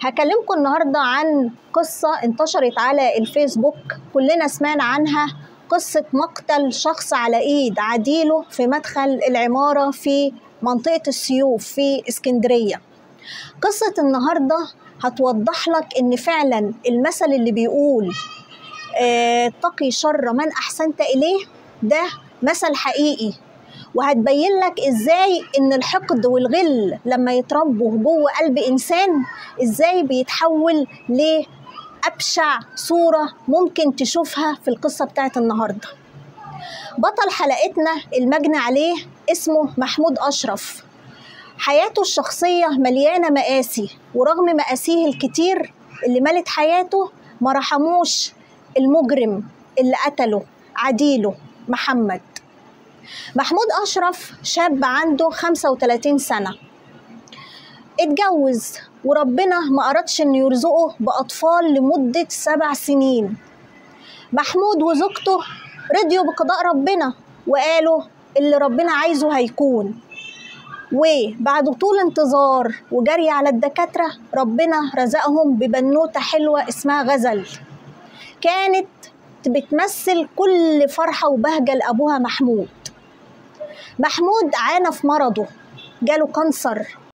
هكلمكم النهاردة عن قصة انتشرت على الفيسبوك كلنا سمعنا عنها، قصة مقتل شخص على ايد عديله في مدخل العمارة في منطقة السيوف في اسكندرية. قصة النهاردة هتوضح لك ان فعلا المثل اللي بيقول اتقي شر من احسنت اليه ده مثل حقيقي، وهتبين لك ازاي ان الحقد والغل لما يتربوا جوه قلب انسان ازاي بيتحول لابشع صورة ممكن تشوفها في القصة بتاعت النهاردة. بطل حلقتنا المجني عليه اسمه محمود اشرف. حياته الشخصية مليانة مآسي، ورغم مآسيه الكتير اللي ملت حياته ما رحموش المجرم اللي قتله عديله محمد. محمود أشرف شاب عنده 35 سنة، اتجوز وربنا ما أردش إنه يرزقه بأطفال لمدة 7 سنين. محمود وزوجته رضيوا بقضاء ربنا وقالوا اللي ربنا عايزه هيكون، وبعد طول انتظار وجري على الدكاترة ربنا رزقهم ببنوتة حلوة اسمها غزل، كانت بتمثل كل فرحة وبهجة لأبوها محمود. محمود عانى في مرضه، جاله cancer